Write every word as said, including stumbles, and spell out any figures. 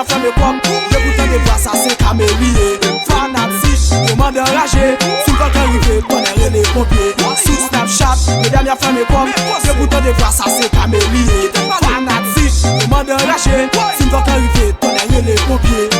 Fèmen kòb, depi w tande vwa sa se Kameli ye. Fanatik, yo mande anraje. Si m fè l rive, tonnè rele ponpye. Sou Snapchat, medam y ap fèmen kòb. Depi w tande vwa sa se Kameli ye. Fanatik, yo mande anraje. Si m fè l rive, tonnè rele ponpye.